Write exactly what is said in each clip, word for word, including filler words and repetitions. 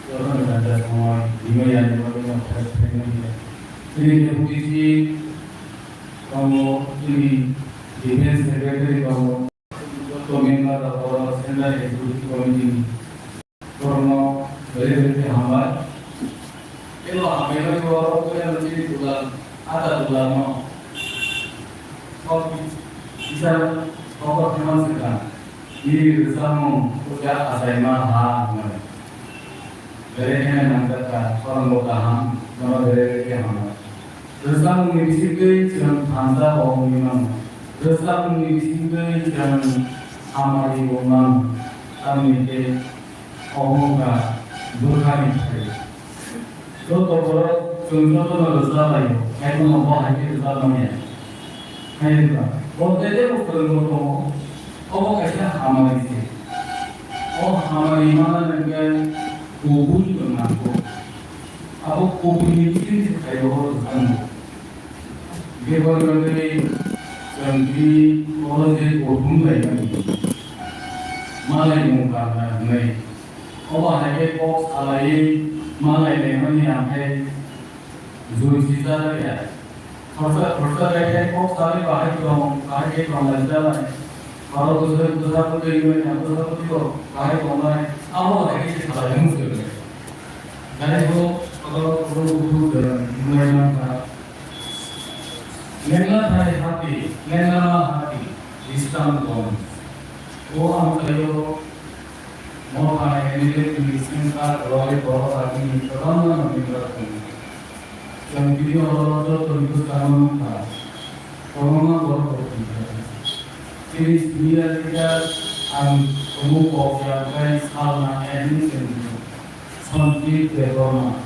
Oro ni janja samoi himya ni bagwi no thai thai manya. Chini deputy chief tongo, chini defense secretary tongo, joto member rok oro central executive committee ni borokno belai belai khe hambai. Tei bo hambai bai bo oro khe chini dulan, ada dulan no kok kisa kok khe man se kha. Nini rwchapmung khe achaima ha hwnwi. Berekhe nangjakha, khorang bo kaham, nono berekhe hamya. Rwchapmungni bisingtwi chwng thansa bo wngwi mano. Rwchapmungni bisingtwi chwng hamari bo mano. Tamni khe omo wngkha bwkhani thai. Joto borok chwng jotono rwchap laio, haiphano bo hai khe rwchap manya. Hai wngkha, bo tei tei bo kwrwngbo tongo, obo kaisa hamari se. O hamari mana hwnkhe kubui tongnangkho. Abo kubuini bising se khaio o rwchapmung. Bebak bagwi chwng tini oro je kuthum laimani, malai mung karna hwnwi. Obo hai khe kok salaiwi malai laimani ang khe jui sijak ya. Khorsa, khorsa khe khe kok salai bahai tong, bahai khe tong lai jalai. Oro bwswk bwsa bwtwi wngwi kha, bwsa bwtwi bo bahai tongnai. Abo hai khe se salai mung se. Jai ho, oro, oro bukhuk jora wngwi mankha. Lengla thai hati, lengla ma hati, Islam gom. O ang tayo, mo thai M L A ni sengkha, roi, boro, agini, kwbangma no bimra tongo. Chwng tini oro joto ni bwskango nukha, kwbangma borok rok tongkha. Chini senior leader ang tongo kok ya, tei salna M L A chwng Sanjit Debbarma.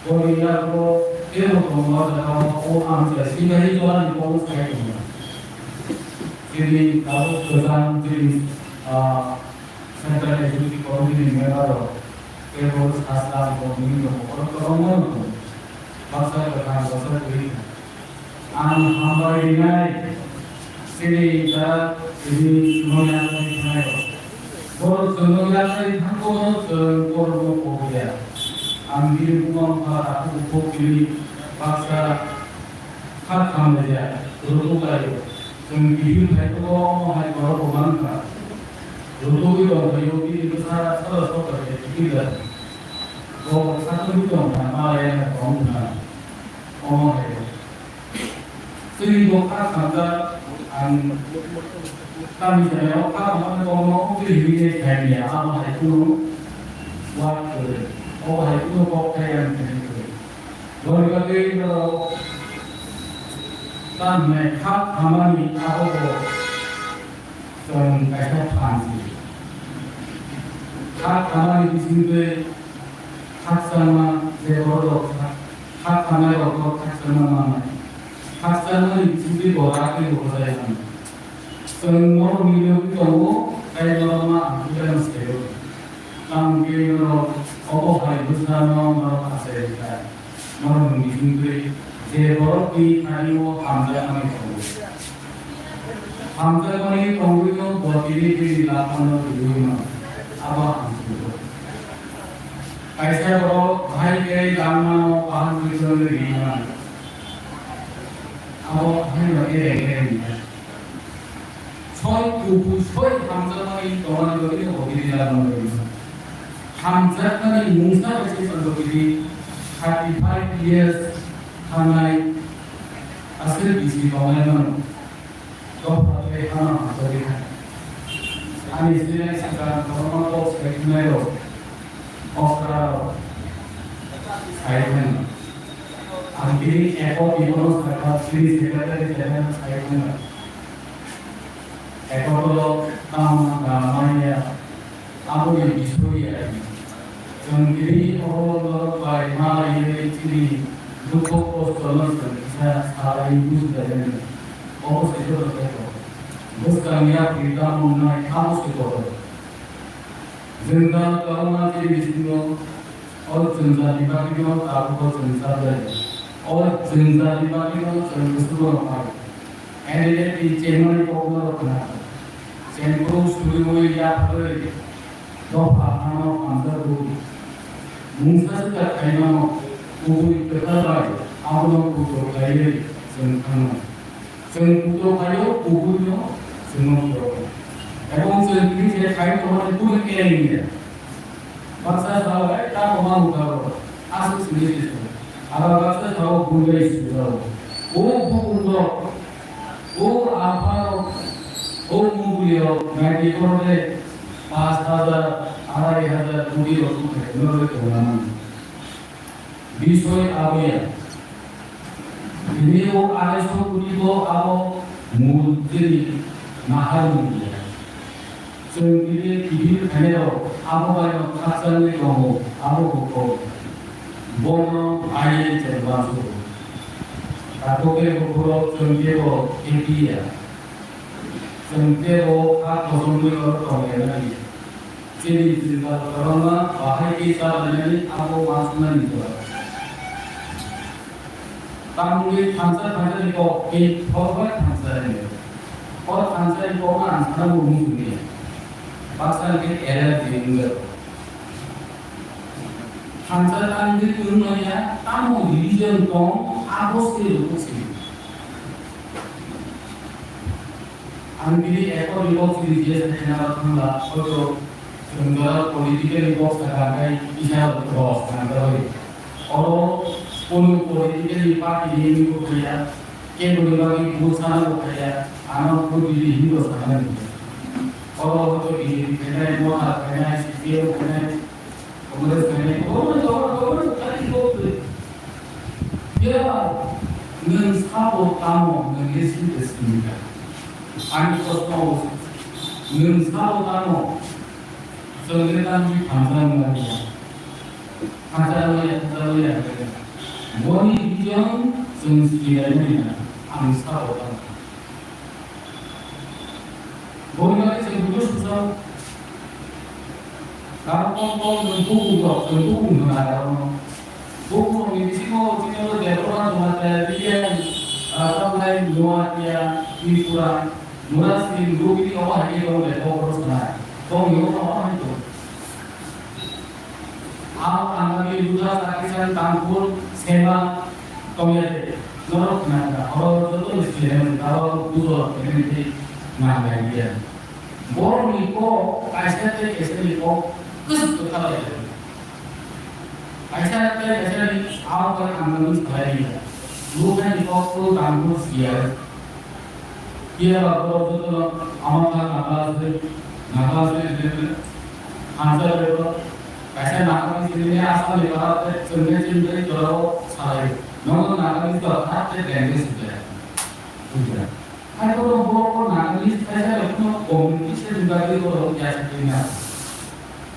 Boni yago tebo tongo o jaga o, o ang chai singari jora ni kono sai tongo. Chini tabuk kwchang chini, ah, Central Executive Committee ni member rok tebo sasa tongo, tongo, oro kwbangma tongo. Baksa kwthang, baksa kwrwi. Ang hambai rinai, chini da, chini chwngno yakarwi thangnai rok. Borok chwngno yakarwi thangkhe no chwng borokno kok ya. Ang bini bumang kha, aku kok bini baksa kha khamlaija, rwtwk laio. Chwng bihik hai khe bo omo hai borok bo mankha. Rwtwgwi tongphaio, bini bwsa sara sokha khe twiwi da. Bo khatungwi tongkha, malai ya kha tongkha. Omo hai. Twi bo kha khamjak ang tamni jora o kha khamjak tongmo twi hinwi tei khaimya abo hai kunu wak kwrwi. Obo hai kunu kok thai ang khaimya kwrwi. Boni bagwi norok tamni kha khamani abo bo Chwng kaisa phan se. Kha khamani bisingtwi khakchangma je borok rok kha, kha khamai rok bo khakchangma manai. Khakchangmani bisingtwi bo rak tei bo bwchai mano. Chwng norok ni logi tongo, tei norok ma ang khe no saio. Tamo khe norok obo hai bwsano norok achai rwkha. Norokni bisingtwi je borokni thani-o hamjakmani tongo. Hamjakmani tongwino bo tini bini lapano twiwi mano. Abo hamjakgo. Kaisa borok bahai khe langmano bahan twiwi mano. Abo haino ereng ereng ya. Soi kubu soi hamjakmani tongmani bagwi no hobini laban bagwi. Hamjakmani mungsa bai se chwng bagwi thirty five years thangnai aswk bisi tongnai mano. Dopha tei hano hamjagwi thang. Ani sinai swkang kwbangma kok sai thangnairok. Okra rok sai thangno. Ang bini eko bibono sakha, bini secretary general sai thangno. Eko to tamo na manya, abo ni bisoi ya. Chwng bini oro norok bai ma lai chini dukho kosto no chwng kisa sai bujai. Obo se joto khe to. Bwskang ya pita mung nai abo se to. Jwngjal kwbangma tei bisingo o jwngjal ni bagwino tabukbo chwng chaplai. O jwngjal ni bagwino chwng bwswk rok bai M L A ni chengmani kokno rw khna. Chengkru suriui yapharwi dopha hano hamjakgo. Mungsa swkang khaimano kubui kwtal bai abono kuthuk khlaiwi chwng thango. Chwng kuthuk khlaio, kubuino chwngno phuru. Ebong chwng tini je khai tongmani kunu kelaini ya. Baksa sao, "Ai, ta tongma nukha bo." Aswk sini se se. Aro baksa sao, "Bui bai sujao." O bukundo, o apharo, o muguyo, naidi korode, paanch hajar, arai hajar, koti rok sukhe, norok tongna mano. Bisoi aboya. Tini o arai so koti bo abo mul chini nahar mungya. Chwng tini kiphil khainai rok abo bai no khakchangwi tongo, abo bo kok. Bono I A S chwng uansukgo. Takhuk khe bukhuk rok chwng teibo khe phiya. Chwng teibo kha kosom twi oro tong ya nai. Chini jwngkal kwbangma bahai khe cha lainani abo uansuknani jora. Tamni thansa thansa ni kok, tei thok bai thansa ni. O thansa ni kok no ang sana bo muchung ya. Baksa khe allergy wngya. Thansa tangwi wng manya, tamo religion tong, abo se rwkuk se. Ang bini ekor ni kok chini je sa khena thangla, hoito chwng jora political ni kok sa kha khai kisa rok kros nang jagwi. Oro kunu political ni party ni wngwi bo khaiya, kebo ni bagwi bo sana bo khaiya, ano bo bini hinwi bo sana ni. Oro hoito B J P khainai, Motha khainai, C P M khainai, Congress khainai, government, government, government, khainai, government. Phiya nwng sabo tamo, nwng S C S T ni kha. Ani proshno bo se. Nwng sabo tamo, chwng le tamni thansa wngmani ya. Thansa wngya, thansa wngya, hwnkhe. Boni vision chwng sinaimani na, ang sabo tamo. Boni bagwi chwng bujo sujao. Karon kok kok nwng bukhuk rok, nwng bukhuk hwnna karon no. Bukhuk rokni bisingo chini oro Debbarma Jamatia, Reang, ah, tamni Noatia, Tripura, Murasing, Lubini, omo hai khe tong le, kok rok sanai. Tongni omo hai tong. Ang ang ni Ludha, Pakistan, Tangkhul, Sema, tongya de. Norok khna kha, oro joto ni siyang ni tabok bujo kene de nang lai ya. Borok ni kok kaisa tei kaisa ni kok kwchwk kwtha lai ya. Kaisa tei kaisa ni ang bai ang ni salai ya. Ludha ni kok ko Tangkhul siya. Phiya ba borok jotono omo kha Naga aswk, Naga aswk hinwi mano. Thansa bebak, kaisa Naga ni simi Assam ni para tei chwng tei chini tei jorao salai. Nono Naga ni to kha tei language hwnkhe. Bujiya. Hai kono borok o Naga ni kaisa rokno communication ni bagwi borok ya sakni na.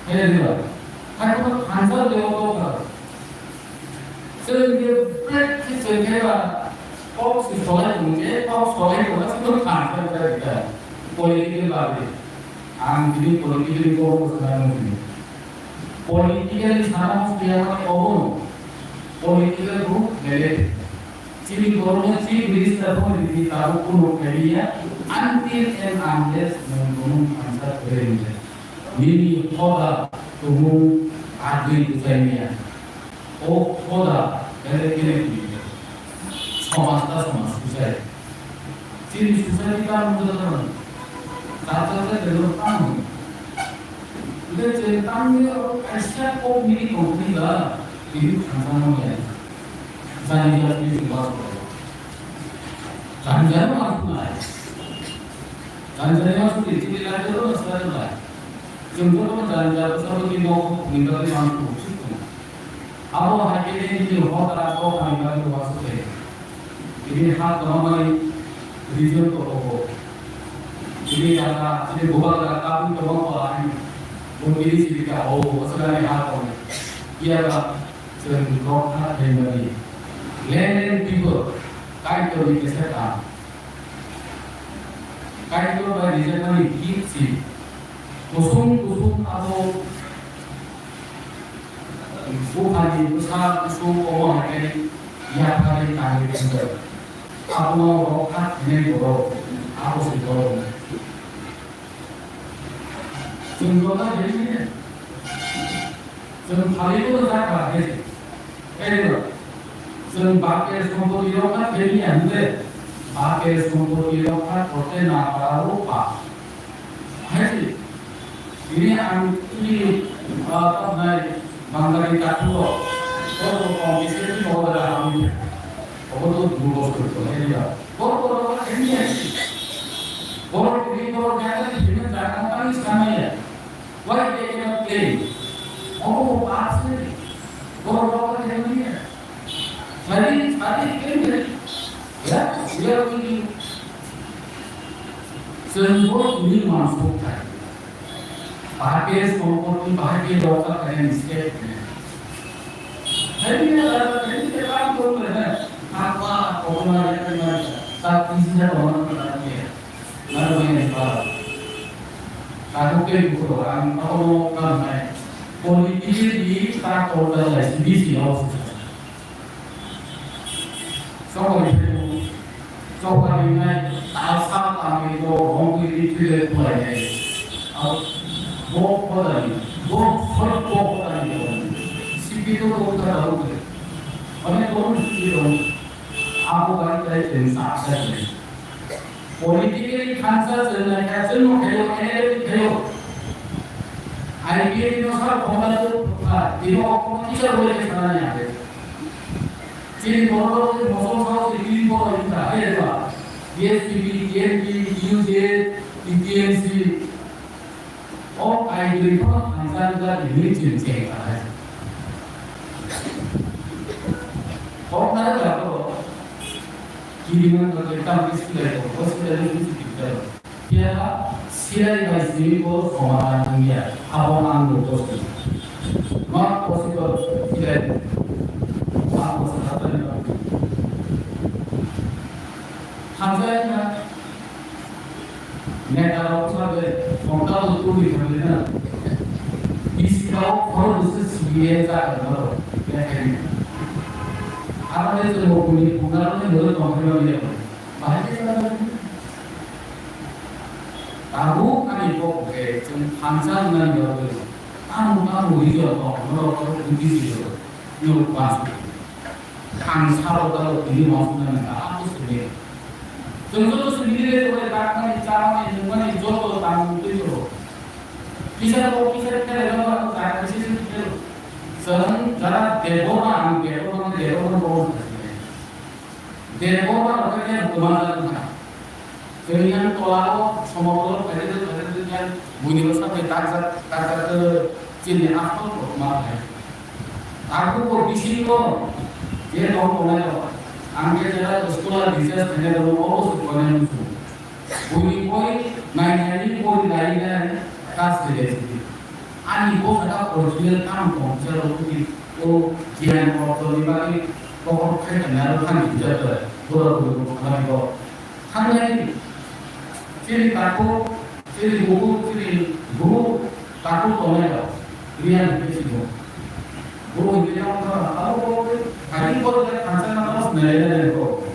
Hai diba? Hai kono thansa level to kha. Chwng je practice khe ba kok si solai tong je, kok solai tong je, chwng thansa khe ba political bagwi. Ang tini political ni kok bo sana muchungo. Political ni sana muchungo ya mane obo no. Political group bele. Chini borokno chief minister phone ridi tabuk kuno khailiya. Until and unless nwng tongmung thansa kwrwi wngya. Nini hoda tongmung agwi bwchaimaya. O hoda bele kene kini somaj ta somaj bwchai. Chini society ta mungsa ta mung. Jat jat ta delo ta mung. Ide je tamni oro kaisa kok nini company ba tini thansa manya. Jani jat ni jwa ko. Jani jat ma sunai. Jani jat ma sunai. Tini lai jat ma sunai. Chwng jotono jani jat bwskango tei nogo phungni bagwi manthokgo sukthung. Abo hai khe tei nini hor da kok ani bagwi uansuk khe. Tini ha kwmamani region tongo bo. Tini jaga, tini bubagra tabuk tongo bo hai. Bo tini sibika o, bwswk ani ha tongo. Phiya ba chwng rok ha khaimani. Land and people, Kaitorni kesa kaam. Kaitor bai rijakmani gift si. Kusung kusung abo buphani bwsa kusung omo hai khe yapharwi tangwi tongkha. Abono rok kha khainai borok, abo se borok. Chwng rok kha khainai. Chwng phalwi bono jakha khe se. Khe se. Chwng bapya sompoti rokha khe ya hwnde. Bapya sompoti rokha korte na para rupa. Hai se. Ini ang ini, ah, tabnai Bangali takhuk rok. Kok kok kok kisa kisa kok dah kami. Kok tu dulu bos tu tu ini ya. Kok kok kok ini ya. Kok ini kok jangan ini jangan kami sana ya. Why they cannot claim? Obo bo pass ni. Borok rok khe thangmani ya. Sadi, sadi claim ya. Ya, we are going to. Chwng bo chini mansuk thai. Bahai khe sompoti, bahai khe rokha khe mistake khe. Thai ni ya, thai ni ya, kam kor khe na. Apa, apa na ya, na ya. Ta kisi na tongna khe na ya. Nang bai nai ba. Kago ke buko ang ako no kan nai. Politically ta kota lai si bisi no. Sokoi phe. Sokoi nai ta sa ta me do hong ki ri tu le tu lai nai. Au bo ko da ni. Bo ko ko ko da ni. Si bi to ko ta da ko. Ane ko si bi do. Abo bai tai ten sa sa ni. Politically thansa chwng naikha, chwngno khaio, M L A ni khaio. I P F no sar khongnai to phukha, tino khongnai kisa roi khe sanani age. Chini borok rok je mosol sao je clean borok wngkha, hai ba? B S P B, T M P, T U J, T T M C. O kaidri phano thansa wngkha, tini chwng cheng kha hai. Khoroknai jaga o kiriman bagwi tamni silai tongo, o silai no simi sikijak. Phiya silai bai simi bo somadan wngya, abo ang nugo sini. Not possible silai. Ang bo sakha tani bagwi. Thansa wngkha. Neta rok sabe, phone call tuli thangli na. Bisi rok khoro bisi C B I jaga na ro, ya kani. Aro ne chwng bo kuni phone call ne mo tong thangli ya. Bahai ke jaga ni. Tabu ani kok ke chwng thansa na ni ro. Tamu tamu ri jo tong ro ro bisi ro. Yo pas. Ang salo dalo tini wansuknani kaham simi. Chwng joto simi le tongwi dakmani, chamani, nungmani joto tangmung twi tongo. Kisa bo kisa khe rega ba ang chakri se se khe. Chwng jara Debbarma, ang Debbarma, Debbarma bo. Debbarma rok khe buma jak wngkha. Chwng yang tola o somodor khaide khaide yang buini bwsa bai dakjak dakjak chini asol rok ma hai. Aku ko bisingo je tong tongnai rok ang khe jera scholar research khainai rok obo se tongnai wngkha. Buini boi nainani boi lainai kas khaide. Ani bo kha original kam tong khe rok ni o giyan ortho ni bagwi bohor khai tongna rok thang khe jat bai. Bora bora bo khamani bo. Thangnai chini takhuk, chini bukhuk, chini bukhuk takhuk tongnai rok. Riyan khe simo. Bo hwnkhe tamo kha, abo bo khe, hadi bo khe thansa na tamo sinai lai lai bo.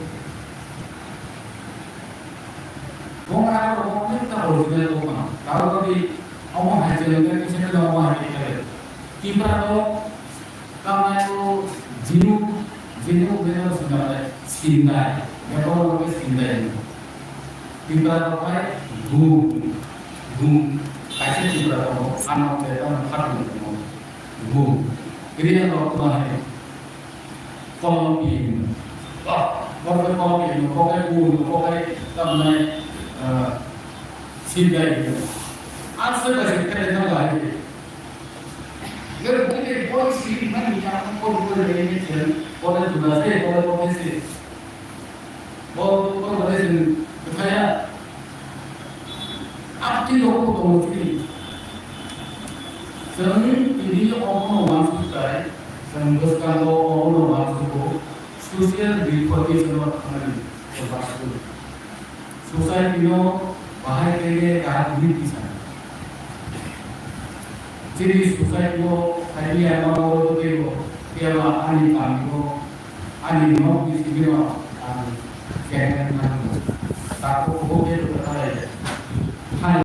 Bo kha abo bo khe ta original bo kha. Tamo khe omo hai chwng khe kisa khe omo hai khe. Tipra rok Tamai o jinu, jinu beno swnamle sindai, bebak rok khe sindai hino. Tipra rok bai gum, gum, kaisa Tipra rok ano khe tamo khatungma tongo, gum. Kriya rok tamo hai kolompi hino. Ah, bor khe kolompi hino, bor khe gum hino, bor khe tamo nai, ah, sindai hino. Aswk kaisa khe tamo hai. Gari bumi de boi siri mani ya ko ko ko de ne chen ko de dula se ko de ko se. Ko ko ko de sen kaya. Apti lo ko to mo siri. Sami ini omo no wan su kai. Sami bos kan lo omo no wan su ko. Social reformation of money. Society no bahai khe kaham hwnwi tisa. Chini society o khaidi ya ma o tei o, tei o ani kami o, ani nok ni simi o ang khe na ta ko ko ke